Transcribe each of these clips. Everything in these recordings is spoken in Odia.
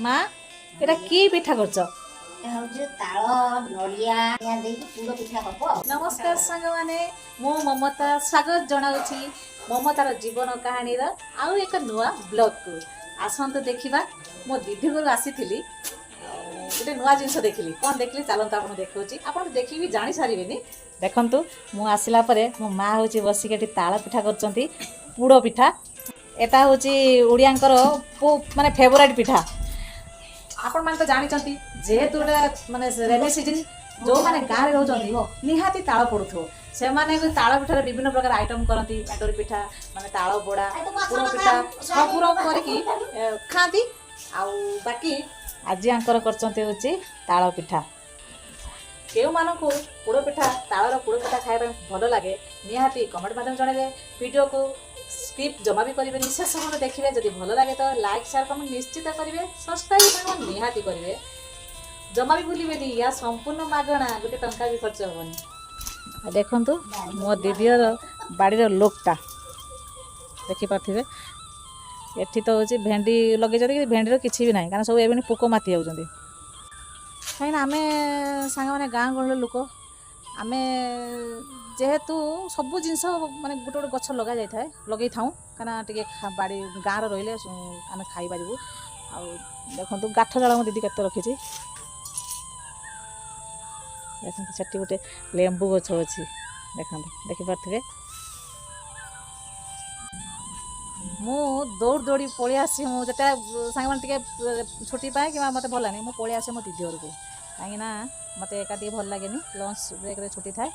ମା, ଏଇଟା କି ପିଠା କରୁଛ? ଏଟା ହଉଛି ତାଳ ନଡ଼ିଆ ଦେଇକି ପୁର ପିଠା ହବ ଆଉ। ନମସ୍କାର ସାଙ୍ଗମାନେ, ମୁଁ ମମତା ସ୍ୱାଗତ ଜଣାଉଛି ମମତାର ଜୀବନ କାହାଣୀର ଆଉ ଏକ ନୂଆ ବ୍ଲଗ୍କୁ। ଆସନ୍ତୁ ଦେଖିବା। ମୋ ଦିଦି ଘରୁ ଆସିଥିଲି ଆଉ ଗୋଟେ ନୂଆ ଜିନିଷ ଦେଖିଲି। କ'ଣ ଦେଖିଲି, ଚାଲନ୍ତୁ ଆପଣ ଦେଖାଉଛି। ଆପଣ ଦେଖିକି ବି ଜାଣିସାରିବେନି। ଦେଖନ୍ତୁ, ମୁଁ ଆସିଲା ପରେ ମୋ ମା ହେଉଛି ବସିକି ଏଠି ତାଳ ପିଠା କରୁଛନ୍ତି, ପୋଡ଼ ପିଠା। ଏଟା ହେଉଛି ଓଡ଼ିଆଙ୍କର ମାନେ ଫେଭରାଇଟ୍ ପିଠା। ଆପଣମାନେ ତ ଜାଣିଛନ୍ତି, ଯେହେତୁ ଏଟା ମାନେ ରେନି ସିଜନ୍, ଯେଉଁମାନେ ଗାଁରେ ରହୁଛନ୍ତି ନିହାତି ତାଳ ପଡ଼ୁଥିବ। ସେମାନେ ବି ତାଳ ପିଠାରେ ବିଭିନ୍ନ ପ୍ରକାର ଆଇଟମ୍ କରନ୍ତି। ଏଣ୍ଡୁରି ପିଠା, ମାନେ ତାଳ ବଡ଼ା, ପୋଡ଼ ପିଠା, ସବୁର କରିକି ଖାଆନ୍ତି। ଆଉ ବାକି ଆଜି ଆଙ୍କର କରିଛନ୍ତି ହେଉଛି ତାଳ ପିଠା। କେଉଁମାନଙ୍କୁ ପୋଡ଼ ପିଠା, ତାଳର ପୋଡ଼ ପିଠା ଖାଇବା ପାଇଁ ଭଲ ଲାଗେ, ନିହାତି କମେଣ୍ଟ ମାଧ୍ୟମରେ ଜଣାଇବେ। ଭିଡ଼ିଓକୁ ସ୍କିପ୍ ଜମା ବି କରିବେନି, ଶେଷ ପର୍ଯ୍ୟନ୍ତ ଦେଖିବେ। ଯଦି ଭଲ ଲାଗେ ତ ଲାଇକ୍, ସେୟାର, କମେଣ୍ଟ ନିଶ୍ଚିତ କରିବେ। ସବସ୍କ୍ରାଇବ୍ ନିହାତି କରିବେ, ଜମା ବି ଭୁଲିବେନି। ୟା ସମ୍ପୂର୍ଣ୍ଣ ମାଗଣା, ଗୋଟେ ଟଙ୍କା ବି ଖର୍ଚ୍ଚ ହେବନି। ଆଉ ଦେଖନ୍ତୁ, ମୋ ଦିଦିର ବାଡ଼ିର ଲୋକଟା ଦେଖିପାରୁଥିବେ। ଏଠି ତ ହେଉଛି ଭେଣ୍ଡି ଲଗେଇଛନ୍ତି, କିନ୍ତୁ ଭେଣ୍ଡିର କିଛି ବି ନାହିଁ, କାରଣ ସବୁ ଏବେ ପୋକ ମାତି ଯାଉଛନ୍ତି। କାହିଁକିନା ଆମେ ସାଙ୍ଗମାନେ ଗାଁ ଗହଳିର ଲୋକ, ଆମେ ଯେହେତୁ ସବୁ ଜିନିଷ ମାନେ ଗୋଟେ ଗୋଟେ ଗଛ ଲଗା ଯାଇଥାଏ, ଲଗେଇଥାଉ, କାହିଁକିନା ଟିକେ ବାଡ଼ି ଗାଁରେ ରହିଲେ ଆମେ ଖାଇପାରିବୁ। ଆଉ ଦେଖନ୍ତୁ, କାଠ ଜାଳ ମୋ ଦିଦି କେତେ ରଖିଛି। ଦେଖନ୍ତୁ, ସେଠି ଗୋଟେ ଲେମ୍ବୁ ଗଛ ଅଛି, ଦେଖନ୍ତୁ, ଦେଖିପାରୁଥିବେ। ମୁଁ ଦୌଡ଼ି ଦୌଡ଼ି ପଳେଇ ଆସି, ମୁଁ ଯେତେ ସାଙ୍ଗମାନେ ଟିକେ ଛୁଟି ପାଏ କିମ୍ବା ମୋତେ ଭଲ ଲାଗେନି, ମୁଁ ପଳେଇ ଆସେ ମୋ ଦିଦି ଘରକୁ। କାହିଁକିନା ମୋତେ ଏକା ଟିକେ ଭଲ ଲାଗେନି। ଲଞ୍ଚ ବ୍ରେକ୍ରେ ଛୁଟି ଥାଏ,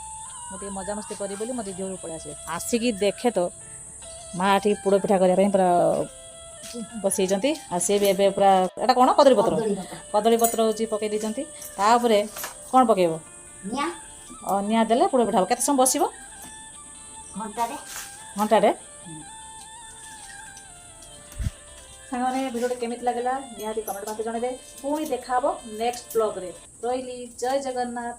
ମୁଁ ଟିକେ ମଜାମସ୍ତି କରିବି ବୋଲି ମୋ ଦିଦି ଘରକୁ ପଳେଇ ଆସେ। ଆସିକି ଦେଖେ ତ ମା ଏଠି ପୋଡ଼ ପିଠା କରିବା ପାଇଁ ପୁରା ବସେଇଛନ୍ତି। ଆଉ ସିଏ ବି ଏବେ ପୁରା, ଏଇଟା କ'ଣ, କଦଳୀ ପତ୍ର? କଦଳୀ ପତ୍ର। କଦଳୀ ପତ୍ର ହେଉଛି ପକେଇ ଦେଇଛନ୍ତି। ତାପରେ କ'ଣ ପକେଇବ? ନିଆଁ। ନିଆଁ ଦେଲେ ପୋଡ଼ ପିଠା ହେବ। କେତେ ସମୟ ବସିବ? ଘଣ୍ଟାରେ। ଘଣ୍ଟାଟେ। ସାଙ୍ଗମାନେ, ଭିଡ଼ିଓଟି କେମିତି ଲାଗିଲା ନିହାତି କମେଣ୍ଟ ମାଧ୍ୟମରେ ଜଣାଇବେ। ପୁଣି ଦେଖା ହେବ ନେକ୍ସଟ ବ୍ଲଗ୍ରେ। ରହିଲି, ଜୟ ଜଗନ୍ନାଥ।